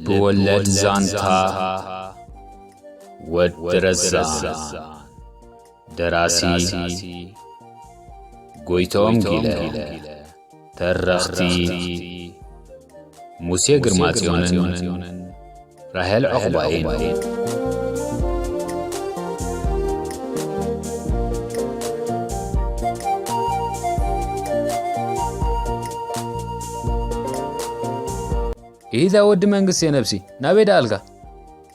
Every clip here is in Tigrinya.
ልብ ወለድ ዛንታ ወዲ ረዛን። ደራሲ ጎይቶም ጊለ። ተረኽቲ ሙሴ ግርማጽዮንን ራሄል ዕቑባይን። ኢዛ ወዲ መንግስቴ ነብሲ፣ ናበይ ደኣልካ?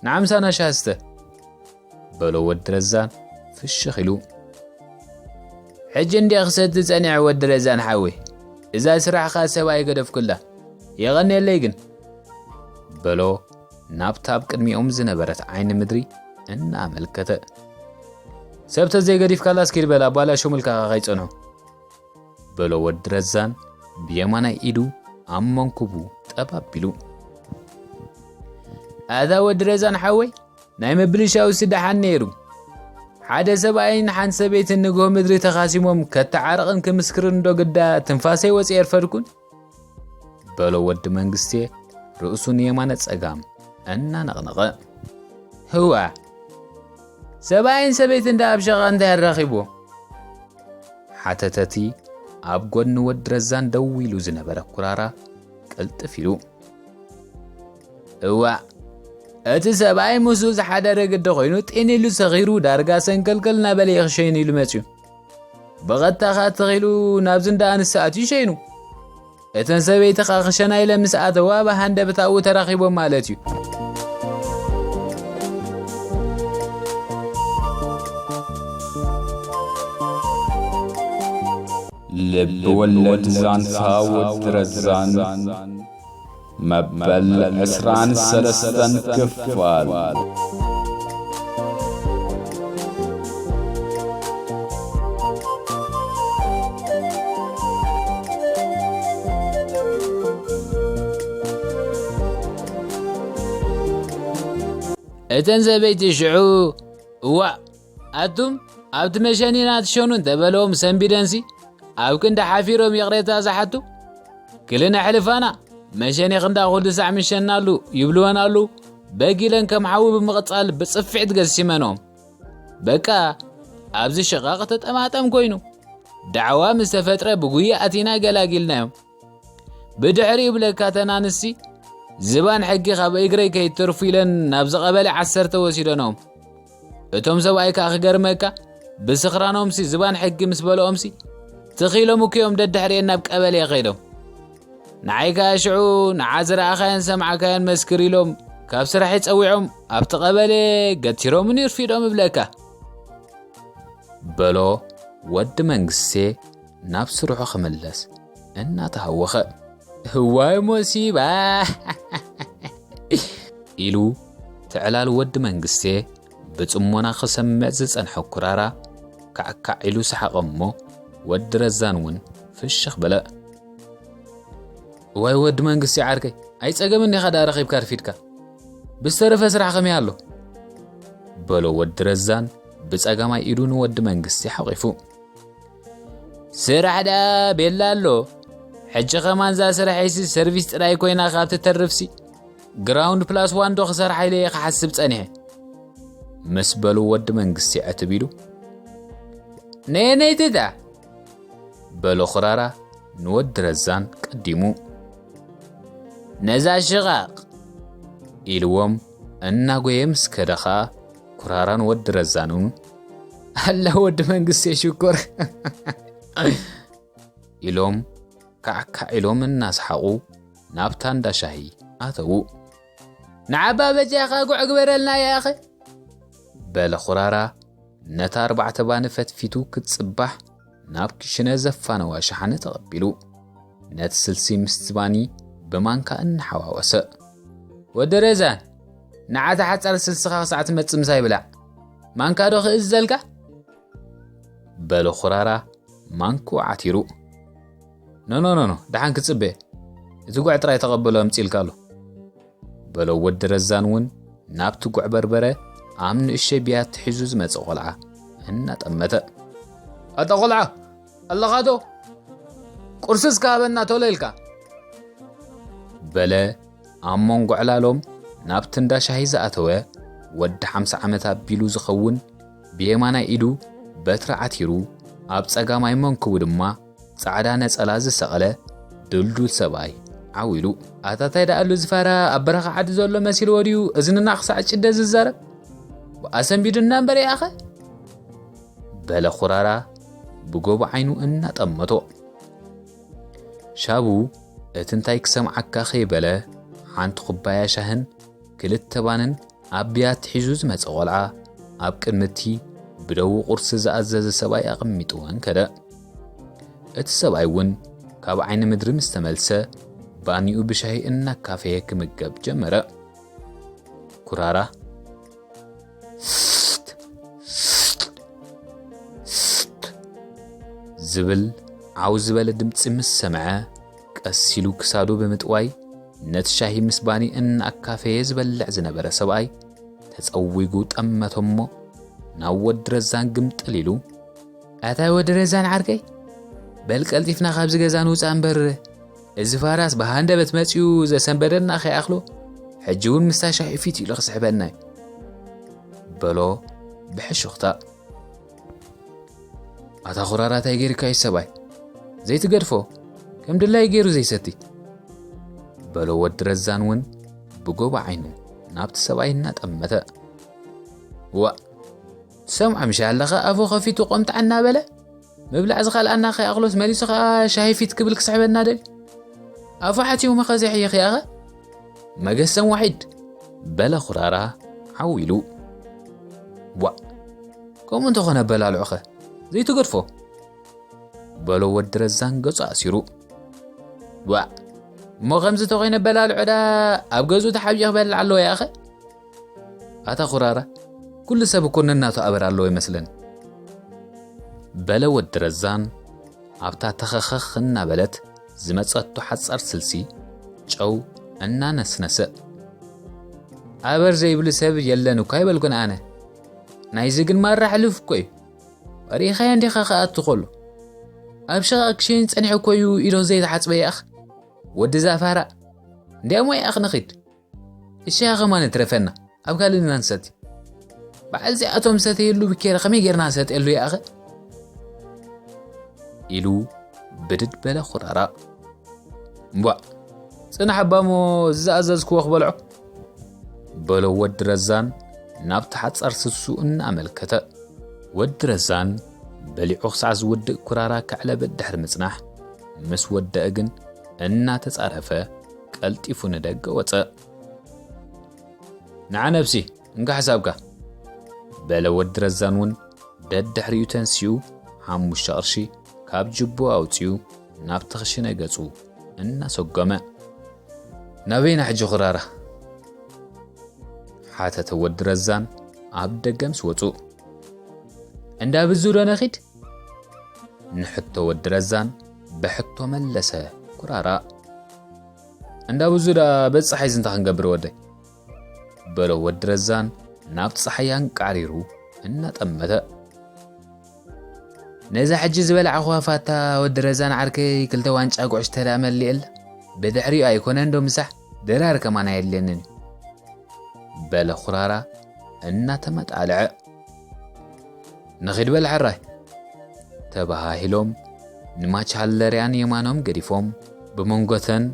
ንዓምሳና ሻሂ ስተ። በሎ ወዲ ረዛን ፍሽኽ ኢሉ። ሕጂ እንድየ ክሰቲ ጸኒሐ ወዲ ረዛን ሓወይ። እዛ ስራሕኻ ሰብ ኣይገደፍኩላ። የቐንየለይ ግን። በሎ ናብታ ኣብ ቅድሚኦም ዝነበረት ዓይኒ ምድሪ እናኣመልከተ። ሰብ ተዘይገዲፍካላስ ኪድ በል ኣባላሾ ምልካኻ ከይጸንሑ። በሎ ወዲ ረዛን ብየማናይ ኢዱ ኣብ መንኩቡ ጠብ ኣቢሉ። ኣታ ወዲ ረዛን ሓወይ፣ ናይ ምብልሻውሲ ደሓን ነይሩ። ሓደ ሰብኣይን ሓንቲ ሰበይትን ንግሆ ምድሪ ተኻሲሞም ከተዓርቕን ክምስክርን ዶ ግዳ ትንፋሰይ ወፂኤ ኣርፈድኩን? በሎ ወዲ መንግስቴ ርእሱ ንየማነ ጸጋም እናነቕነቐ። ህዋ፣ ሰብኣይን ሰበይትን ደኣ ኣብ ሸቓ እንታይ ኣራኺብዎ? ሓተተቲ ኣብ ጎኒ ወዲ ረዛን ደው ኢሉ ዝነበረ ኩራራ ቅልጥፍ ኢሉ። እዋእ፣ እቲ ሰብኣይ ምስኡ ዝሓደረ ግዲ ኮይኑ ጢን ኢሉ ሰኺሩ ዳርጋ ሰንከልከል እናበለ ይኽሸይን ኢሉ መፅዩ። ብቐጥታ ኸኣ ተኺሉ ናብዚ እንዳ ኣንስቲ ኣትዩ ሸይኑ። እተን ሰበይቲ ኸኣ ክሸና ኢለን ምስ ኣተዋ ብሃንደበት ኣብኡ ተራኺቦም ማለት እዩ። ልቢ ወለድ ዛንታ ወዲ ረዛን መበል ዕስራን ሰለስተን ክፋል። እተን ሰበይቲ ሽዑ፣ እዋእ፣ ኣቱም ኣብቲ መሸኒና ትሸኑ እንተበለዎም ሰንቢደንሲ፣ ኣብ ክንዲ ሓፊሮም ይቕሬታ ዝሓቱ፣ ክልነ ሕልፋና፣ መሸኒኽ እንዳ ኩሉ ሳዕ ምሸናሉ ይብልወን ኣለዉ። በጊለን ከም ሓዊ ብምቕጻል ብጽፍዒት ገሲመንኦም። በቃ፣ ኣብዚ ሽቓቕ ተጠማጠም ኮይኑ። ዳዕዋ ምስ ተፈጥረ ብጉያ ኣቲና ገላጊልናዮም። ብድሕሪኡ ብለካ እተን ኣንስቲ፣ ዝባን ሕጊ ካብ እግረይ ከይትርፉ ኢለን ናብዚ ቀበሌ ዓሰርተ ወሲደንኦም። እቶም ሰብኣይ ከኣ ክገርመካ፣ ብስኽራኖምሲ ዝባን ሕጊ ምስ በልኦምሲ፣ ትኽ ኢሎም እኮ እዮም ደድሕሪኤን ናብ ቀበሌ ከይዶም። ንዓይ ከኣ ሽዑ፣ ንዓ ዝረኣኻዮን ሰምዓካዮን መስክር ኢሎም፣ ካብ ስራሐይ ጸዊዖም፣ ኣብቲ ቀበሌ ገቲሮምኒ ይርፊዶም እብለካ። በሎ ወዲ መንግስቴ ናብ ስርሑ ክምለስ እናተሃወኸ። እዋይ ሞሲባ! ኢሉ ትዕላል ወዲ መንግስቴ ብጽሞና ክሰምዕ ዝጸንሐ ኩራራ ካዕካዕ ኢሉ ሰሓቐ እሞ ወዲ ረዛን እውን ፍሽኽ በለ። እዋይ ወዲ መንግስቴ ዓርከይ፣ ኣይጸገምን ኢኻ ደኣ ረኺብካ ኣርፊድካ። ብዝተረፈ ስራሕ ከመይ ኣሎ? በሎ ወዲ ረዛን ብጸጋማይ ኢዱ ንወዲ መንግስቴ ሓቒፉ። ስራሕ ደኣ ቤላ ኣሎ። ሕጂ ከማን እዛ ስራሐይሲ ሰርቪስ ጥራይ ኮይና ካብ ትተርፍሲ፣ ግራውንድ ፕላስ ዋን ዶ ክሰርሓ ኢለ እየ ክሓስብ ጸኒሐ። ምስ በሉ ወዲ መንግስቲ ዕትብ ኢሉ። ነየነይቲ እታ? በሎ ኹራራ ንወዲ ረዛን ቀዲሙ። ነዛ ሽቓቕ ኢልዎም እናጎየ ምስ ከደ ኸኣ ኩራራን ወዲ ረዛንን፣ ኣላ ወዲ መንግስቴ ሽኮር ኢሎም ካዕካዕ ኢሎም እናሰሓቑ ናብታ እንዳ ሻሂ ኣተዉ። ንዓባ በጃኻ ጉዕ ግበረልና ያኸ? በለ ኹራራ ነታ ኣርባዕተ ባኒ ፈትፊቱ ክትጽባሕ ናብ ክሽነ ዘፋነዋ ሸሓነ ተቐቢሉ፣ ነቲ ስልሲ ምስቲ ባኒ ብማንካ እናሓዋወሰ፣ ወዲ ረዛን፣ ንዓታ ሓጻር ስልስኻ ክሳዕ ትመጽእ ምሳይ ብላዕ። ማንካ ዶ ክእዝዘልካ? በለ ኹራራ ማንክኡ ዓቲሩ። ኖ፣ ኖ፣ ኖ፣ ኖ፣ ደሓን ክጽበ። እቲ ጉዕ ጥራይ ተቐበሎ ኣምጺእልካ ኣሎ። በሎ ወዲ ረዛን እውን ናብቲ ጉዕ በርበረ ኣብ ንእሸ ብያቲ ሒዙ ዝመጸ ቆልዓ እናጠመተ። ኣታ ቆልዓ፣ ኣለኻ ዶ? ቁርሲ እስከ ሃበና ቶሎ ኢልካ። በለ ኣብ መንጎ ዕላሎም ናብቲ እንዳ ሻሂ ዝኣተወ ወዲ ሓምሳ ዓመት ኣቢሉ ዝኸውን ብየማናይ ኢዱ በትሪ ዓቲሩ ኣብ ጸጋማይ መንኩቡ ድማ ጻዕዳ ነጸላ ዝሰቐለ ድልዱል ሰብኣይ ዓው ኢሉ። ኣታ ታይ ደኣሉ ዝፋራ ኣብ በረኻ ዓዲ ዘሎ መሲልዎ ድዩ እዝንና ክሳዕ ጭደ ዝዛረብ? ኣሰንቢዱና እምበር ይኣኸ? በለ ኩራራ ብጎቦ ዓይኑ እናጠመቶ። ሻቡ እቲ እንታይ ክሰምዓካ ከይበለ ሓንቲ ኩባያ ሻህን ክልተ ባንን ኣብ ብያቲ ሒዙ ዝመጸ ቆልዓ ኣብ ቅድሚ እቲ ብደዉ ቁርሲ ዝኣዘዘ ሰብኣይ ኣቐሚጥወን ከደ። እቲ ሰብኣይ እውን ካብ ዓይኒ ምድሪ ምስ ተመልሰ ባኒኡ ብሻሂ እናካፈየ ክምገብ ጀመረ። ኩራራ ስት ስት ስት ዝብል ዓው ዝበለ ድምፂ ምስ ሰምዐ ቀስ ኢሉ ክሳዱ ብምጥዋይ ነቲ ሻሂ ምስ ባኒ እናኣካፈየ ዝበልዕ ዝነበረ ሰብኣይ ተጸዊጉ ጠመቶ እሞ ናብ ወዲ ረዛን ግምጥል ኢሉ፣ ኣታ ወዲ ረዛን ዓርከይ፣ በል ቀልጢፍና ካብዚ ገዛ ንውፃእ እምበር፣ እዚ ፋራስ ብሃንደበት መፂኡ ዘሰንበደና ከይኣኽሎ ሕጂ እውን ምስታ ሻሂ ፊት ኢሉ ክስሕበና እዩ፣ በሎ ብሕሹኽታ። ኣታ ኹራራ ታይ ገይርካዩ ሰብኣይ? ዘይትገድፎ፣ ከም ድላዩ ገይሩ ዘይሰቲ፣ በሎ ወዲ ረዛን እውን ብጎቦ ዓይኑ ናብቲ ሰብኣይ እናጠመተ። ዋእ፣ ትሰምዖ ምሽ ኣለኻ ኣፉ ከፊቱ ቆምጣዕ እናበለ ምብላዕ ዝኸልኣና ከይኣኽሎስ መሊሱ ኸኣ ሻሂ ፊት ክብል ክስሕበና ደልዩ። ኣፉ ሓቲሙ መኸዘ ይሕይኽ ያኸ? መገሰን ዋሒድ፣ በለ ኹራራ ዓው ኢሉ። ዋእ፣ ከምኡ እንተኾነ ኣበላልዑኸ ዘይትገድፎ? በሎ ወዲ ረዛን ገጹ ኣሲሩ። ዋእ፣ እሞ ከምዚ ተኾይነ ኣበላልዑ ዳ ኣብ ገዝኡ ተሓቢኡ ክበልዕ ኣለዎ ያኸ? ኣታ ኹራራ፣ ኩሉ ሰብ እኮ ነናቱ ኣበር ኣለዎ ይመስለኒ። በለ ወዲ ረዛን ኣብታ ተኸኸኽ እናበለት ዝመጸቶ ሓጻር ስልሲ ጨው እናነስነሰ። ኣበር ዘይብሉ ሰብ የለን እኮ ኣይበልኩን ኣነ። ናይዚ ግን ማራ ሕሉፍ እኮ እዩ። ሪኢኻዮ እንዲኻ ክኣቱ ከሎ። ኣብ ሸቓ ክሸይን ጸኒሑ እኮ እዩ ኢዶ ዘይተሓጽበ ይኣኽ። ወዲ ዛፋራ። እንዲያሞ ይኣኽ ንኺድ። እሺ፣ ያ ኸማን ትረፈና፣ ኣብ ካልእ ኢና ንሰቲ። በዓል እዚኣቶም ሰተየሉ ብኬረ ከመይ ጌርና ንሰትየሉ ይኣኸ? ኢሉ ብድድ በለ ኹራራ። እምቧእ፣ ጽናሕ ኣባሞ ዝኣዘዝክዎ ክበልዖ፣ በሎ ወዲ ረዛን ናብቲ ሓጻር ስሱ እናኣመልከተ። ወዲ ረዛን በሊዑ ክሳዕ ዝውድእ ኩራራ ከዕለብ ድሕሪ ምጽናሕ፣ ምስ ወደአ ግን እናተጻረፈ ቀልጢፉ ንደገ ወጸ። ንዓ ነብሲ፣ እንካ ሓሳብካ፣ በለ ወዲ ረዛን እውን ደድሕሪኡ ተንሲኡ ሓሙሽተ ቅርሺ ካብ ጅቡ ኣውጺኡ ናብቲ ክሽነ ገጹ እናሰጎመ። ናበይና ሕጂ ኹራራ? ሓተተ ወዲ ረዛን ኣብ ደገ ምስ ወጹ። እንዳ ብዙ ዶ ነኺድ? ንሕቶ ወዲ ረዛን ብሕቶ መለሰ ኩራራ። እንዳ ብዙ ዳ በጽሓይ ዝንታ ክንገብር ወደይ? በሎ ወዲ ረዛን ናብ ጸሓይ ኣንቃዕሪሩ እናጠመተ። ነዛ ሕጂ ዝበላዕኹዋ ፋታ ወዲ ረዛን ዓርከይ ክልተ ዋንጫ ጉዕሽ ተዳ መሊእላ። ብድሕሪኡ ኣይኮነን ዶ ምሳሕ ድራር ከማን ኣየድልየንን እዩ። በለ ኹራራ እናተመጣልዐ። ንኺድ በል ሕራይ። ተበሃሂሎም ንማቻለርያን የማኖም ገዲፎም ብመንጎተን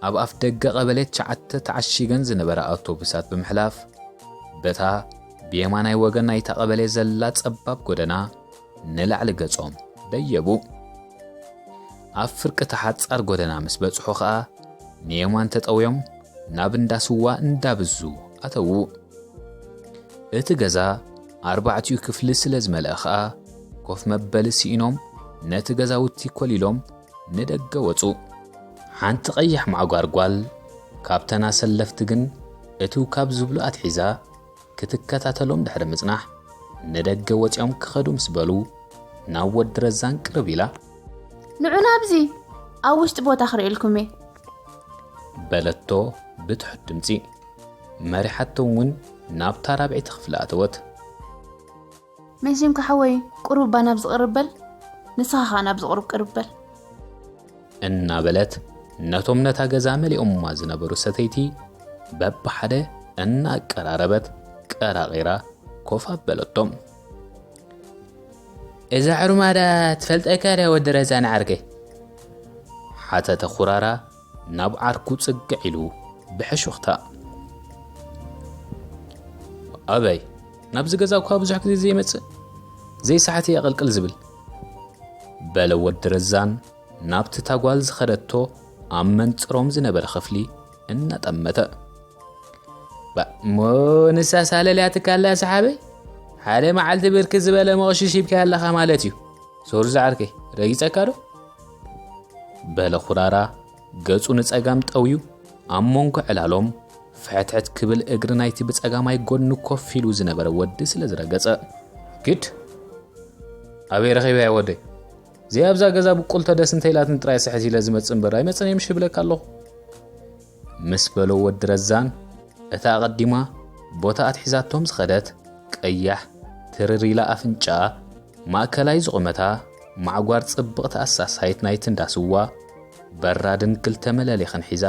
ኣብ ኣፍ ደገ ቀበሌ ትሽዓተ ተዓሺገን ዝነበራ ኣውቶቡሳት ብምሕላፍ በታ ብየማናይ ወገን ናይታ ቀበሌ ዘላ ጸባብ ጎደና ንላዕሊ ገጾም ደየቡ። ኣብ ፍርቂ እታ ሓጻር ጎደና ምስ በጽሑ ኸኣ ንየማን ተጠውዮም ናብ እንዳ ስዋ እንዳ ብዙ ኣተዉ። እቲ ገዛ ኣርባዕቲኡ ክፍሊ ስለ ዝመልአ ኸኣ ኮፍ መበሊ ስኢኖም ነቲ ገዛውቲ ኮሊሎም ንደገ ወጹ። ሓንቲ ቀያሕ ማዕጓር ጓል ካብተን ኣሰለፍቲ ግን እትው ካብ ዝብሉ ኣትሒዛ ክትከታተሎም ድሕሪ ምጽናሕ ንደገ ወጺኦም ክኸዱ ምስ በሉ ናብ ወዲ ረዛን ቅርብ ኢላ። ንዑ ናብዚ ኣብ ውሽጢ ቦታ ክርእየልኩም እየ። በለቶ ብትሑት ድምጺ። መሪሓቶም እውን ናብታ ራብዐይቲ ክፍሊ ኣተወት። መሲምካ ሓወይ ቁሩብ እባ ናብዚ ቅርብ በል። ንስኻ ኸኣ ናብዚ ቁሩብ ቅርብ በል። እናበለት ነቶም ነታ ገዛ መሊኦማ ዝነበሩ ሰተይቲ በብሓደ እናቀራረበት ቀራቒራ ኮፍ ኣበለቶም። እዛ ዕሩማዳ ትፈልጠካ ድያ ወዲ ረዛን ዓርከይ? ሓተተ ኩራራ ናብ ዓርኩ ጽግዕ ኢሉ ብሕሹኽታ። ኣበይ? ናብዚ ገዛ እኳ ብዙሕ ግዜ ዘይመጽእ፣ ዘይሰሓት እያ ቅልቅል ዝብል። በለ ወዲ ረዛን ናብቲ ታጓል ዝኸደቶ ኣብ መንጽሮም ዝነበረ ክፍሊ እናጠመተ። ባእ፣ እሞ ንሳ ሳለልያትካ ኣላ ሰሓበይ? ሓደ መዓልቲ ብርክ ዝበለ መቕሽሽ ሂብካ ኣለኻ ማለት እዩ። ሶሪ ዝዓርከይ፣ ረጊጸካ ዶ? በለ ኩራራ ገጹ ንጸጋም ጠውዩ ኣብ መንጎ ዕላሎም ፍሕትሕት ክብል እግሪ ናይቲ ብጸጋማይ ጎድኑ ኮፍ ኢሉ ዝነበረ ወዲ ስለ ዝረገጸ። ግድ ኣበይ ረኺበያ ወደይ? ዘይኣብዛ ገዛ ብቁልተ ደስ እንተኢላትን ጥራይ ስሕት ኢለ ዝመጽእ እምበር ኣይመጽን እየ ምሽ ይብለካ ኣለኹ። ምስ በሎ ወዲ ረዛን እታ ኣቐዲማ ቦታ ኣትሒዛቶም ዝኸደት ቀያሕ ትርር ኢላ ኣፍንጫ ማእከላይ ዝቑመታ ማዕጓር ጽብቕቲ ኣሳሳይት ናይቲ እንዳ ስዋ በራድን ክልተ መለሊኽን ሒዛ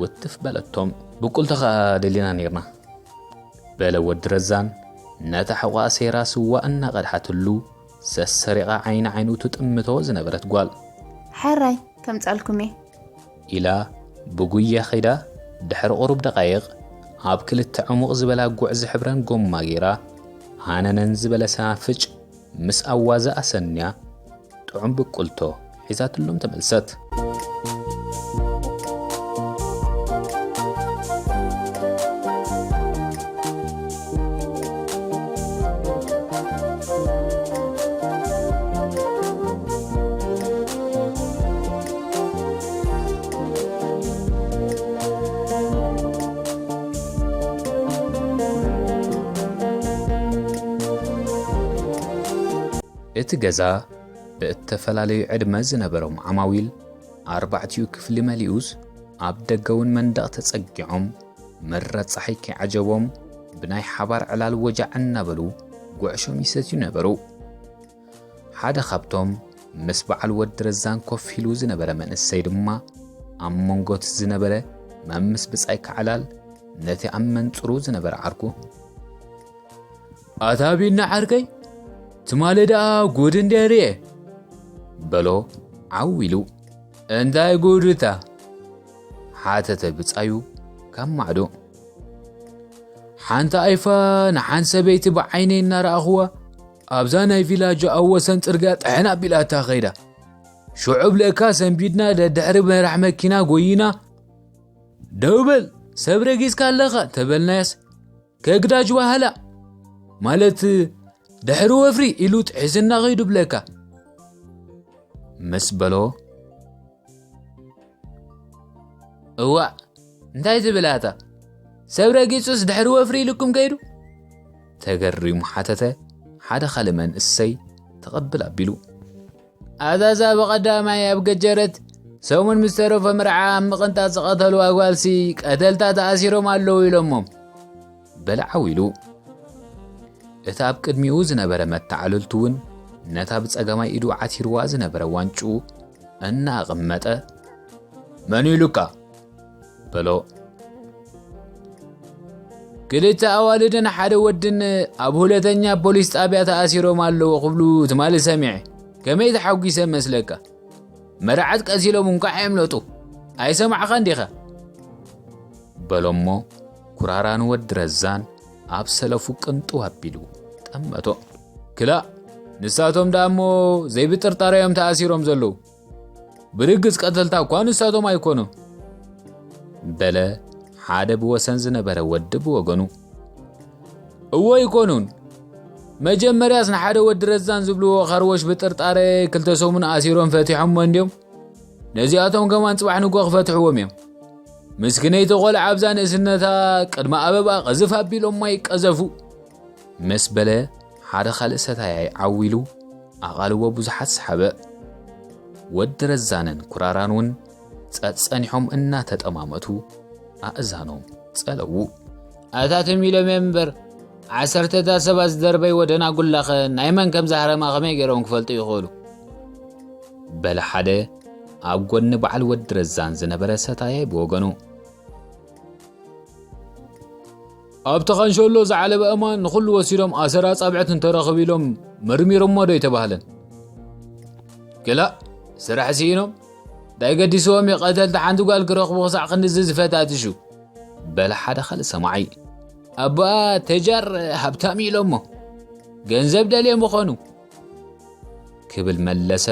ውትፍ በለቶም። ብቁልተ ኸኣ ደሊና ኔርና። በለ ወዲ ረዛን ነታ ሕቋ ሴራ ስዋ እናቐድሓትሉ ሰሰሪቓ ዓይኒ ዓይኑ ትጥምቶ ዝነበረት ጓል። ሕራይ ከምጻልኩም እየ። ኢላ ብጉያ ኸይዳ ድሕሪ ቁሩብ ደቓይቕ ኣብ ክልተ ዕሙቕ ዝበላ ጉዕ ዝሕብረን ጎማ ገይራ ሃነነን ዝበለ ሰናፍጭ ምስ ኣዋዘ ኣሰንያ ጥዑም ብቁልቶ ሒዛትሎም ተመልሰት። እቲ ገዛ ብእተፈላለዩ ዕድመ ዝነበሮም ዓማዊል ኣርባዕቲኡ ክፍሊ መሊኡስ ኣብ ደገ እውን መንደቕ ተጸጊዖም መረ ጸሓይ ከይዓጀቦም ብናይ ሓባር ዕላል ወጃዕ እናበሉ ጉዕሾም ይሰትዩ ነበሩ። ሓደ ካብቶም ምስ በዓል ወዲ ረዛን ኮፍ ኢሉ ዝነበረ መንእሰይ ድማ ኣብ መንጎ እቲ ዝነበረ መምስ ብጻይ ከዕላል ነቲ ኣብ መንጽሩ ዝነበረ ዓርኩ ኣታ ቢና ዓርከይ፣ ትማሊ ደኣ ጉድ እንድየ ርኤ። በሎ ዓው ኢሉ። እንታይ ጉድ እታ? ሓተተ ብጻዩ ካብ ማዕዶ። ሓንቲ ኣይፋ ንሓንቲ ሰበይቲ ብዓይነይ እናረኣኽዋ ኣብዛ ናይ ቪላጆ ኣብ ወሰን ጽርግያ ጥሕን ኣቢላታ ኸይዳ። ሽዑ ብለካ ሰንቢድና ደድሕሪ መራሕ መኪና ጎይና ደው በል ሰብ ረጊጽካ ኣለኻ ተበልናያስ ከግዳጅ ዋህላ ማለት ድሕሪ ወፍሪ ኢሉ ጥሒስና ኸይዱ ብለካ ምስ በሎ። እዋእ እንታይ ትብል ኣታ ሰብ ረጊጹስ ድሕሪ ወፍሪ ኢሉኩም ከይዱ? ተገሪሙ ሓተተ ሓደ ካልእ መንእሰይ ተቐብል ኣቢሉ። ኣዛዛ ብቐዳማይ ኣብ ገጀረት ሰሙን ምስ ተረፎ መርዓ ኣብ ምቕንጣጥ ዝቐተልዋ ጓልሲ ቀተልታ ተኣሲሮም ኣለዉ ኢሎሞም። በለ ዓው ኢሉ። እቲ ኣብ ቅድሚኡ ዝነበረ መተዓልልቱ እውን ነታ ብጸጋማይ ኢዱ ዓቲርዋ ዝነበረ ዋንጭኡ እናኣቐመጠ፣ መን ኢሉካ? በሎ። ክልተ ኣዋልድን ሓደ ወድን ኣብ ሁለተኛ ፖሊስ ጣብያ ተኣሲሮም ኣለዉ ክብሉ ትማሊ ሰሚዐ። ከመይ ተሓጒሰ መስለካ? መርዓት ቀሲሎም እንኳዕ የምለጡ። ኣይሰማዕኻን ዲኻ? በሎሞ ኩራራ ንወዲ ረዛን ኣብ ሰለፉ ቅንጥው ኣቢሉ ጠመቶ። ክላእ ንሳቶም ደኣ እሞ ዘይብጥርጣረ እዮም ተኣሲሮም ዘለዉ። ብርግጽ ቀተልታ እኳ ንሳቶም ኣይኮኑን። በለ ሓደ ብወሰን ዝነበረ ወዲ ብወገኑ። እዎ ኣይኮኑን። መጀመርያስ ንሓደ ወዲ ረዛን ዝብልዎ ካርወሽ ብጥርጣረ ክልተ ሰሙን ኣሲሮም ፈቲሖሞ እንድዮም። ነዚኣቶም ከማን ጽባሕ ንጎ ክፈትሕዎም እዮም። ምስኪነይቲ ቆልዓ ኣብዛ ንእስነታ ቅድሚ ኣበባ ቀዝፍ ኣቢሎማ ይቀዘፉ። ምስ በለ ሓደ ካልእ ሰታያይ ዓው ኢሉ ኣቓልቦ ብዙሓት ሰሓበ። ወዲ ረዛንን ኩራራን እውን ጸጸኒሖም እናተጠማመቱ ኣእዛኖም ጸለዉ። ኣታ ትም ኢሎም እዮም እምበር ዓሰርተታት ሰባት ዝደርበይዎ ደናጉላኸ ናይ መን ከም ዝሃረማ ከመይ ገይሮም ክፈልጡ ይኽእሉ? በለ ሓደ ኣብ ጎኒ በዓል ወዲ ረዛን ዝነበረ ሰታያይ ብወገኑ። ኣብቲ ኻንሸሎ ዝዓለበ እማን ንኹሉ ወሲዶም ኣሰር ኣጻብዕት እንተረኽቡ ኢሎም መርሚሮሞ ዶ ኣይተባህለን? ክላእ፣ ስራሕ ስኢኖም፣ እንታይ ገዲስዎም እዩ ቀተልቲ ሓንቲ ጓል ክረኽቡ ክሳዕ ክንድዚ ዝፈታትሹ? በለ ሓደ ካልእ ሰማዒ። ኣቦኣ ተጃር ሃብታም ኢሎሞ፣ ገንዘብ ደልየ ምኾኑ። ክብል መለሰ፣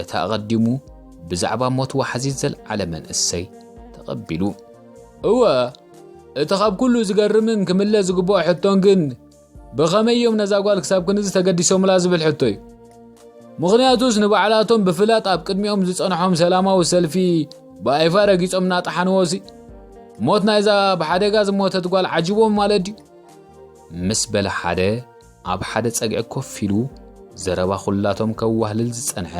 እቲ ኣቐዲሙ ብዛዕባ ሞት ወሓዚ ዘልዓለ መንእሰይ ተቐቢሉ። እወ፣ እቲ ካብ ኩሉ ዝገርምን ክምለስ ዝግብኦ ሕቶን ግን፣ ብኸመይ እዮም ነዛ ጓል ክሳብ ክንዚ ተገዲሶምላ ዝብል ሕቶ እዩ። ምኽንያቱስ ንባዕላቶም ብፍላጥ ኣብ ቅድሚኦም ዝጸንሖም ሰላማዊ ሰልፊ ብኣይፋ ረጊጾም እናጠሓንዎሲ፣ ሞት ናይዛ ብሓደጋ ዝሞተት ጓል ዓጂቦም ማለት ድዩ? ምስ በለ ሓደ ኣብ ሓደ ጸግዒ ኮፍ ኢሉ ዘረባ ኩላቶም ከዋህልል ዝጸንሐ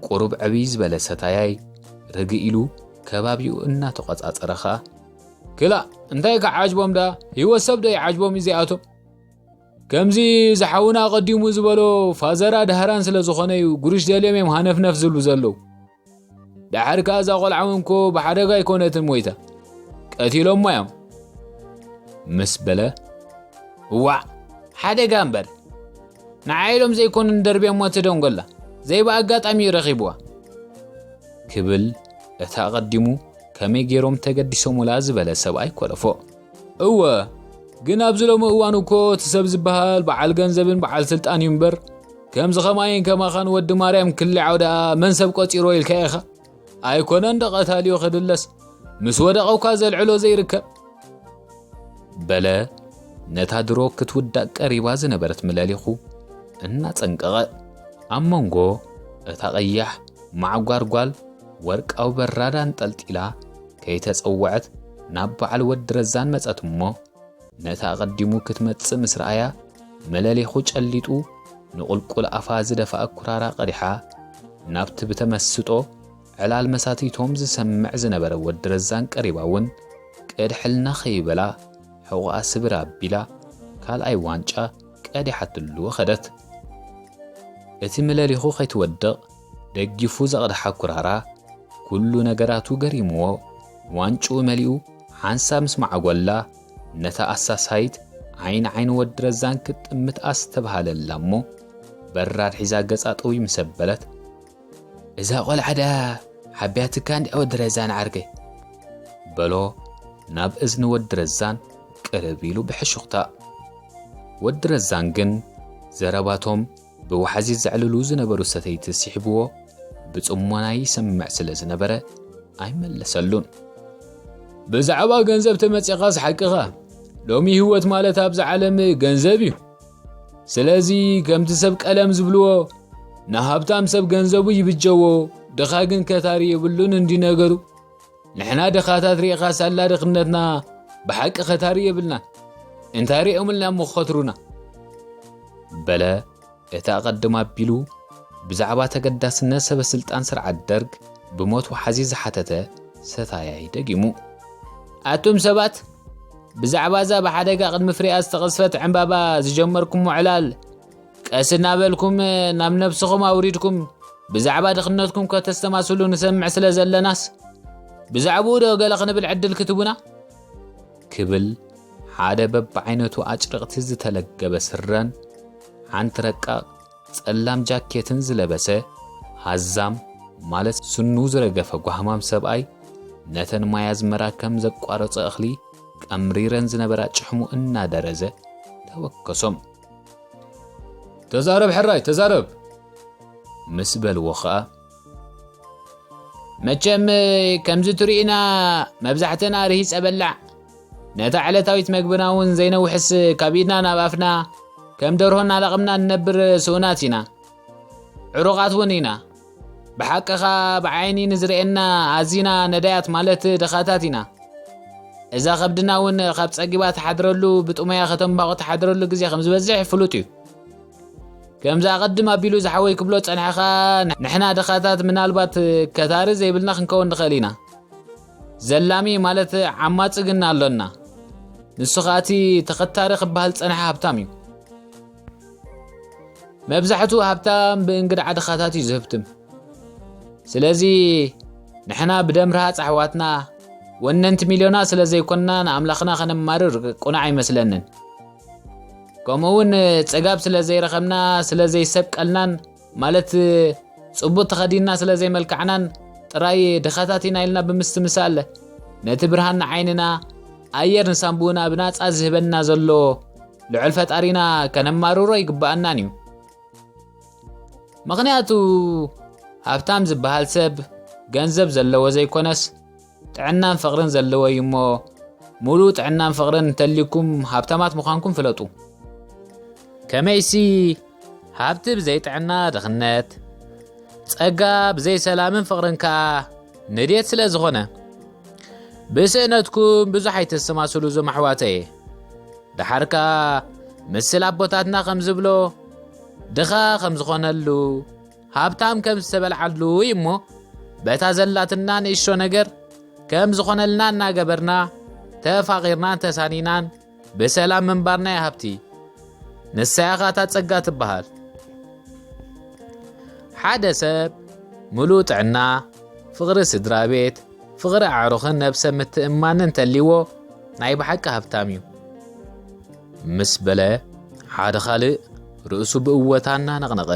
ቁሩብ ዕብይ ዝበለ ሰታያይ ርግእ ኢሉ ከባቢኡ እናተቖጻጸረ ኸኣ፣ ክላእ እንታይ ክዓጅቦም ደኣ? ህይወት ሰብ ዶ ይዓጅቦም እዚኣቶም? ከምዚ ዝሓውና ኣቐዲሙ ዝበሎ ፋዘራ ዳህራን ስለ ዝኾነ እዩ ጉርሽ ደልዮም እዮም ሃነፍነፍ ዝብሉ ዘለዉ። ደሓር ከኣ እዛ ቆልዓ እውን እኮ ብሓደጋ ኣይኮነትን ሞይታ፣ ቀቲሎማ እዮም። ምስ በለ፣ እዋዕ፣ ሓደጋ እምበር፣ ንዓይ ኢሎም ዘይኮኑ ንደርብዮሞ እቲ ደንጎላ፣ ዘይብኣጋጣሚ እዩ ረኺብዋ። ክብል እቲ ኣቐዲሙ ከመይ ገይሮም ተገዲሶምላ ዝበለ ሰብኣይ ኮለፎ። እወ፣ ግን ኣብዚ ሎሚ እዋን እኮ እቲ ሰብ ዝበሃል በዓል ገንዘብን በዓል ስልጣን እዩ እምበር፣ ከምዚ ኸማይን ከማኻን ወዲ ማርያም ክልዓው ደኣ መን ሰብ ቆጺሮ ኢልካ ኢኻ? ኣይኮነን ዶ ቀታሊዮ ክድለስ፣ ምስ ወደቐ እኳ ዘልዕሎ ዘይርከብ። በለ ነታ ድሮ ክትውዳእ ቀሪባ ዝነበረት ምለሊኹ እናጸንቀቐ። ኣብ መንጎ እታ ቀያሕ ማዕጓር ጓል ወርቃዊ በራዳ ኣንጠልጢላ ከይተጸወዐት ናብ በዓል ወዲ ረዛን መጸት እሞ፣ ነታ ኣቐዲሙ ክትመጽእ ምስ ረኣያ፣ መለሊኹ ጨሊጡ ንቑልቁል ኣፋ ዝደፍኣ ኩራራ ቀዲሓ፣ ናብቲ ብተመስጦ ዕላል መሳቲቶም ዝሰምዕ ዝነበረ ወዲ ረዛን ቀሪባ እውን ቅድሕልና ከይበላ ሕቑኣ ስብር ኣቢላ ካልኣይ ዋንጫ ቀዲሓትሉ ኸደት። እቲ መለሊኹ ከይትወድቕ ደጊፉ ዘቕድሓ ኩራራ ኩሉ ነገራቱ ገሪምዎ፣ ዋንጭኡ መሊኡ ሓንሳብ ምስ መዓጎላ፣ ነታ ኣሳሳይት ዓይኒ ዓይኒ ወዲ ረዛን ክትጥምት ኣስተብሃለላ እሞ፣ በራድ ሒዛ ገጻ ጠውዩ ምስ ኣበለት፣ "እዛ ቆልዓ ደኣ ሓቢኣትካ እንድያ ወዲ ረዛን ዓርከይ?" በሎ ናብ እዝኒ ወዲ ረዛን ቅርብ ኢሉ ብሕሹኽታ። ወዲ ረዛን ግን ዘረባቶም ብዋሕዚ ዘዕልሉ ዝነበሩ ሰተይቲ ስሒብዎ ብጽሞና ይሰምዕ ስለ ዝነበረ ኣይመለሰሉን። "ብዛዕባ ገንዘብ ተመጺኻስ ሓቅኻ፣ ሎሚ ህይወት ማለት ኣብዚ ዓለም ገንዘብ እዩ። ስለዚ ከምቲ ሰብ ቀለም ዝብልዎ ንሃብታም ሰብ ገንዘቡ ይብጀዎ፣ ድኻ ግን ከታሪ የብሉን እንዲ ነገሩ። ንሕና ድኻታት ሪኢኻ ሳላ ድኽነትና ብሓቂ ከታሪ የብልናን። እንታይ ሪኦምልና እሞ ክኸትሩና?" በለ እቲ ኣቐድም ኣቢሉ ብዛዕባ ተገዳስነት ሰበ ስልጣን ስርዓት ደርግ ብሞት ወሓዚ ዝሓተተ ሰታያይ ደጊሙ። ኣቱም ሰባት፣ ብዛዕባ እዛ ብሓደጋ ቅድሚ ፍሬኣ ዝተቐዝፈት ዕምባባ ዝጀመርኩሞ ዕላል ቀስ እናበልኩም ናብ ነብስኹም ኣውሪድኩም ብዛዕባ ድኽነትኩም ከተስተማስሉ ንሰምዕ ስለ ዘለናስ ብዛዕባኡ ዶ ገለ ክንብል ዕድል ክትቡና? ክብል ሓደ በብዓይነቱ ኣጭርቕቲ ዝተለገበ ስረን ሓንቲ ረቃቕ ጸላም ጃኬትን ዝለበሰ ሃዛም ማለት ስኑ ዝረገፈ ጓህማም ሰብኣይ ነተን ማይ ኣዝመራ ከም ዘቋረጸ እኽሊ ቀምሪረን ዝነበራ ጭሕሙ እናደረዘ ተወከሶም። "ተዛረብ ሕራይ፣ ተዛረብ!" ምስ በልዎ ኸኣ፣ "መቸም ከምዚ ትርእዩና መብዛሕትና ርሂጸ በላዕ፣ ነታ ዕለታዊት መግብና እውን ዘይነውሕስ ካብ ኢድና ናብ ኣፍና ከም ደርሆ እናለቐምና ንነብር ስኡናት ኢና። ዕሩቓት እውን ኢና። ብሓቅኻ ብዓይኒ ንዝርእየና ኣዚና ነዳያት ማለት ድኻታት ኢና። እዛ ከብድና እውን ካብ ጸጊባ ትሓድረሉ፣ ብጥሙያ ከተምባቑ ትሓድረሉ ግዜ ከም ዝበዝሕ ፍሉጥ እዩ። ከምዚ ኣቐድም ኣቢሉ ዝሓወይ ክብሎ ጸንሐኻ፣ ንሕና ድኻታት ምናልባት ከታሪ ዘይብልና ክንከውን ንኽእል ኢና። ዘላሚ ማለት ዓማጺ ግን ኣሎና። ንሱ ኸኣ እቲ ተኸታሪ ክበሃል ዝጸንሐ ሃብታም እዩ። መብዛሕትኡ ሃብታም ብእንግድዓ ድኻታት እዩ ዝህብትም። ስለዚ ንሕና ብደም ረሃጽ ኣሕዋትና፣ ወነንቲ ሚልዮና ስለ ዘይኮንና ንኣምላኽና ከነማርር ቅኑዕ ኣይመስለንን። ከምኡ እውን ጽጋብ ስለ ዘይረኸብና፣ ስለ ዘይሰብቀልናን፣ ማለት ጽቡቕ ተኸዲንና ስለ ዘይመልካዕናን ጥራይ ድኻታት ኢና ኢልና ብምስትምሳል፣ ነቲ ብርሃን ንዓይንና፣ ኣየር ንሳንቡእና ብናጻ ዝህበና ዘሎ ልዑል ፈጣሪና ከነማርሮ ይግብኣናን እዩ። ምኽንያቱ ሃብታም ዝበሃል ሰብ ገንዘብ ዘለዎ ዘይኮነስ ጥዕናን ፍቕርን ዘለዎ እዩ እሞ፣ ሙሉእ ጥዕናን ፍቕርን እንተልዩኩም ሃብታማት ምዃንኩም ፍለጡ። ከመይሲ ሃብቲ ብዘይ ጥዕና ድኽነት፣ ጸጋ ብዘይ ሰላምን ፍቕርን ከኣ ንድየት ስለ ዝኾነ፣ ብስእነትኩም ብዙሕ ኣይተሰማስሉ እዞም ኣሕዋተየ። ደሓር ከኣ ምስል ኣቦታትና ከም ዝብሎ፣ ድኻ ከም ዝኾነሉ፣ ሃብታም ከም ዝተበልዓሉ እዩ እሞ፣ በታ ዘላትና ንእሽቶ ነገር ከም ዝኾነልና እናገበርና፣ ተፋቒርናን ተሳኒናን ብሰላም ምንባርና እያ ሃብቲ። ንሳ እያ ኸኣ እታ ጸጋ ትበሃል። ሓደ ሰብ ምሉእ ጥዕና፣ ፍቕሪ ስድራ ቤት፣ ፍቕሪ ኣዕሩኽን ነብሰ ምትእምማንን እንተልይዎ፣ ናይ ብሓቂ ሃብታም እዩ። ምስ በለ፣ ሓደ ካልእ ርእሱ ብእወታ እናነቕነቐ፣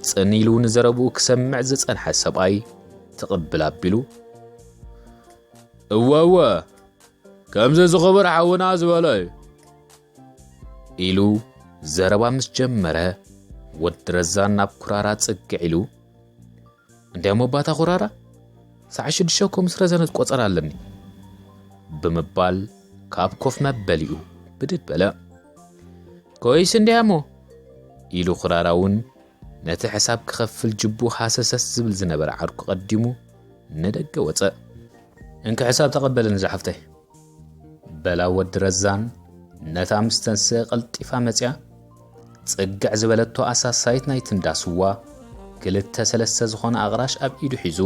ጽን ኢሉ ንዘረብኡ ክሰምዕ ዝጸንሐ ሰብኣይ ትቕብል ኣቢሉ፣ "እወ፣ እወ፣ ከምዚ ዝኽብር ሓውና ዝበሎ እዩ" ኢሉ ዘረባ ምስ ጀመረ፣ ወዲ ረዛን ናብ ኩራራ ጽግዕ ኢሉ፣ "እንድያሞ ባታ ኩራራ፣ ሰዓት ሽዱሽተ እኮ ምስ ረዘነት ቆጸራ ኣለኒ" ብምባል ካብ ኮፍ መበሊኡ ብድድ በለ። "ኮይስ እንድያሞ?" ኢሉ ኩራራ እውን ነቲ ሕሳብ ክኸፍል ጅቡ ሃሰሰስ ዝብል ዝነበረ ዓርኩ ቀዲሙ ንደገ ወጸ። "እንኪ ሕሳብ ተቐበለኒ ዝሓፍተይ" በላ ወዲ ረዛን ነታ ምስ ተንስአ ቀልጢፋ መጺኣ ጽግዕ ዝበለቶ ኣሳሳይት ናይቲ እንዳ ስዋ ክልተ ሰለስተ ዝኾነ ኣቕራሽ ኣብ ኢዱ ሒዙ።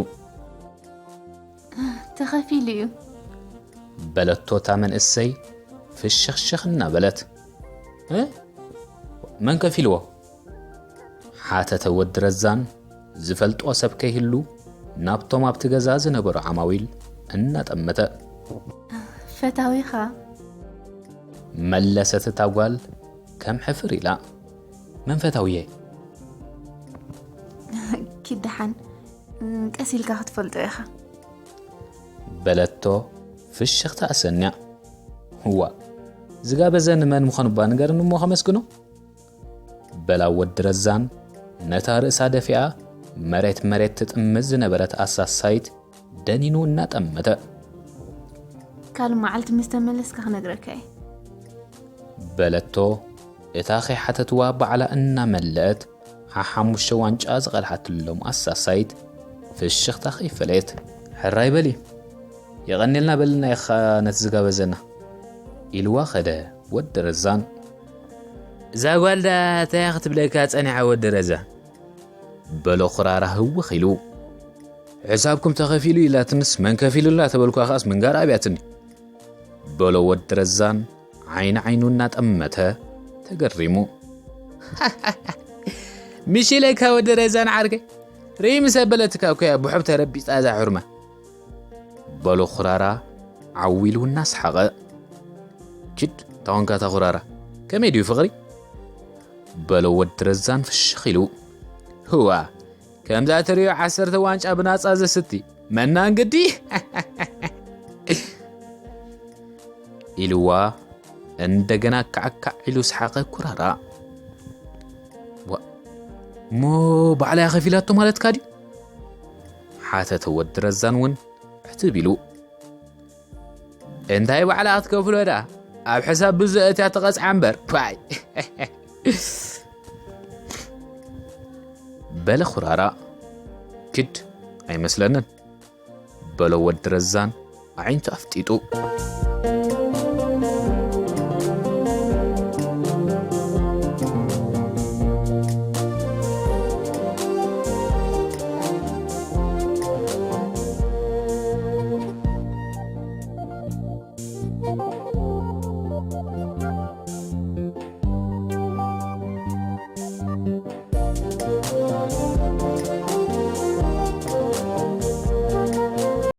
"ተኸፊሉ እዩ" በለቶ እታ መንእሰይ ፍሽኽሽኽ እናበለት። "እ? መን ከፊልዎ?" ሓተተ ወዲ ረዛን ዝፈልጦ ሰብ ከይህሉ ናብቶም ኣብቲ ገዛ ዝነበሩ ዓማዊል እናጠመተ። "ፈታዊኻ" መለሰት እታ ጓል ከም ሕፍር ኢላ። "መን ፈታውየ?" "ኪድ ደሓን፣ ቀስ ኢልካ ክትፈልጦ ኢኻ" በለቶ ፍሽኽታ ኣሰንያ። "እዋ፣ ዝጋበዘኒ መን ምዃኑ እባ ንገርኒ እሞ ከመስግኖ" በላ ወዲ ረዛን ነታ ርእሳ ደፊኣ መሬት መሬት ትጥምት ዝነበረት ኣሳሳይት ደኒኑ እናጠመተ። "ካልእ መዓልቲ ምስ ተመለስካ ክነግረካ እየ" በለቶ እታ ከይሓተትዋ ባዕላ እናመለአት ሓሓሙሽተ ዋንጫ ዝቐድሓትሎም ኣሳሳይት ፍሽኽታ ከይፈለየት። "ሕራይ በሊ፣ የቐንየልና በልና ኢኻ ነቲ ዝጋበዘና" ኢልዋ ኸደ ወዲ ረዛን። "እዛ ጓል ደኣ እንታይ እያ ክትብለካ ጸኒሓ ወዲ ረዛን?" በሎ ኹራራ ህውኽ ኢሉ። "ሕሳብኩም ተኸፊሉ" ኢላትንስ መን ከፊሉላ ተበልኳ ኸኣስ ምንጋር ኣብያትኒ። በሎ ወዲ ረዛን ዓይኒ ዓይኑ እናጠመተ ተገሪሙ። "ምሽ ኢለካ ወዲ ረዛን ዓርከይ፣ ርኢ ምስ ኣበለትካ እኮ እያ ብሑብ ተረቢጣ እዛ ሑርማ" በሎ ኹራራ ዓው ኢሉ እናሰሓቐ። "ኪድ ታኾንካ እታ ኹራራ፣ ከመይ ድዩ ፍቕሪ?" በሎ ወዲ ረዛን ፍሽኽ ኢሉ። "ህዋ፣ ከምዛ ትርእዮ ዓሰርተ ዋንጫ ብናጻ ዘስቲ መናን ግዲ" ኢልዋ እንደገና ካዕካዕ ኢሉ ሰሓቐ ኩራራ። "ዋ፣ እሞ ባዕላ እያ ከፊላቶ ማለትካ ድዩ?" ሓተተ ወዲ ረዛን እውን ዕትብ ኢሉ። "እንታይ ባዕላ ክትከፍሎ ደኣ? ኣብ ሕሳብ ብዙ እትያ ትቐጽዓ እምበር፣ ፓይ!" በለ ኩራራ። "ግድ ኣይመስለንን" በሎ ወዲ ረዛን ኣዒንቱ ኣፍጢጡ።